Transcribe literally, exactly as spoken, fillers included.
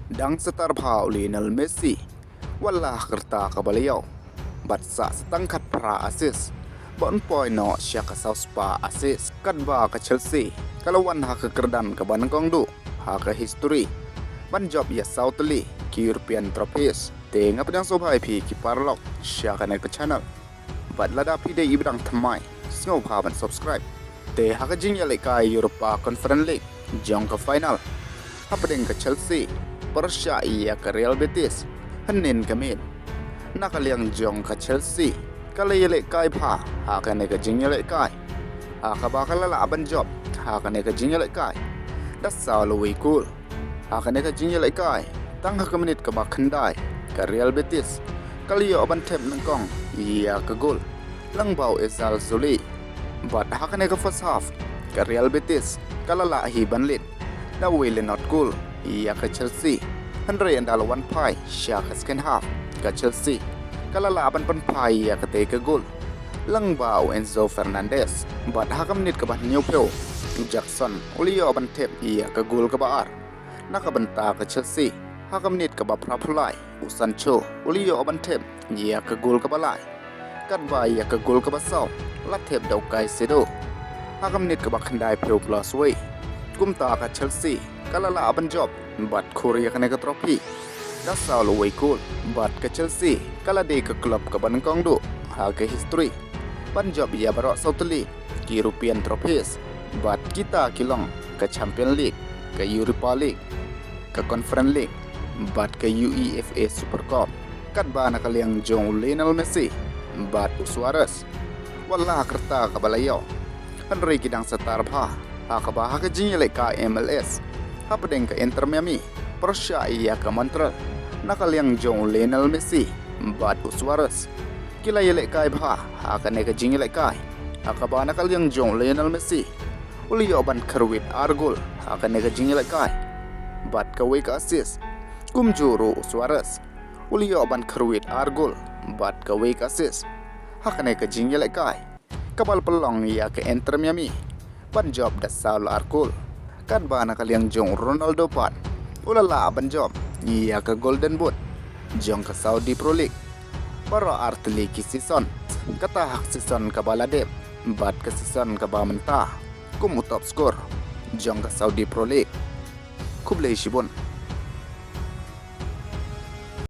Dang star bha u Lionel Messi, wat la ha ka rta kaba la ïoh, bad sah sa tang khatphra assist, bad un poi noh sha ka saw spah assist. Katba ka Chelsea ka la wan ha ka kyrdan kaba nyngkong duh ha ka history ban jop ïa saw tylli ki European trophies. Te nga pdiang sngewbha ïa phi ki paralok sha kane ka channel. Bad lada phi dei i ba dang thymmai, sngewbha ban subscribe. Te ha ka jingïalehkai Europa Conference League jong ka final, hapdeng ka Chelsea pyrshah ïa ka Real Betis, hynnin ka miet, na ka liang jong ka Chelsea ka la ïalehkai bha ha kane ka jingïalehkai, ha kaba ka la lah ban jop ha kane ka jingïalehkai da saw la wei kol. Ha kane ka jingïalehkai, tang ha ka minit kaba khyndai, ka Real Betis ka la ïoh ban thep nyngkong ïa ka gol lyngba u Ezzalzouli. Bad ha kane ka first half, ka Real Betis ka la lah hi ban lead da wei la nod kol ïa ka Chelsea. Hynrei ynda la wan phai sha ka second half, ka Chelsea ka la lah ban pynphai ïa katei ka gol lyngba u Enzo Fernandez. Bad ha ka minit kaba hynñiewphew, u Jackson u la ïoh ban thep ïa ka gol kaba ar na ka bynta ka Chelsea. Ha ka minit kaba phraphew lai, u Sancho u la ïoh ban thep ïa ka gol kaba lai. Katba ïa ka gol kaba saw la thep da u Caicedo ha ka minit kaba khyndaiphew plus wei. Kumta ka Chelsea ka la lah ban jop bad khur ïa kane ka trophy da saw la wei kol. Bad ka Chelsea ka la dei ka club kaba nyngkong duh ha ka history ban jop ïa baroh saw tylli ki European trophies. Bad kita ki long ka Champions League, ka Europa League, ka Conference League, bad ka UEFA Super Cup. Katba na ka liang jong u Lionel Messi bad u Suarez, wat la ha ka rta kaba la ïoh, hynrei ki dang star bha, ha kaba ha ka jingïalehkai M L S, hapdeng ka Inter Miami pyrshah ïa ka Montreal, na ka liang jong u Lionel Messi bad u Suarez ki la ïalehkai bha ha kane ka jingïalehkai, ha kaba na ka liang jong u Lionel Messi u la ïoh ban kyrwit ar gol ha kane ka jingïalehkai bad kawei ka assist. Kumjuh ruh u Suarez u la ïoh ban kyrwit ar gol bad kawei ka assist ha kane ka jingïalehkai, kaba la pynlong ïa ka Inter Miami ban jop da saw la ar kol. Katba na ka liang jong u Ronaldo pat, u la lah ban jop ïa ka Golden Boot jong ka Saudi Pro League baroh ar tylli ki season, kata ha ka season kaba la dep bad ka season kaba mynta, kum u top scorer jong ka Saudi Pro League. Khublei shibun.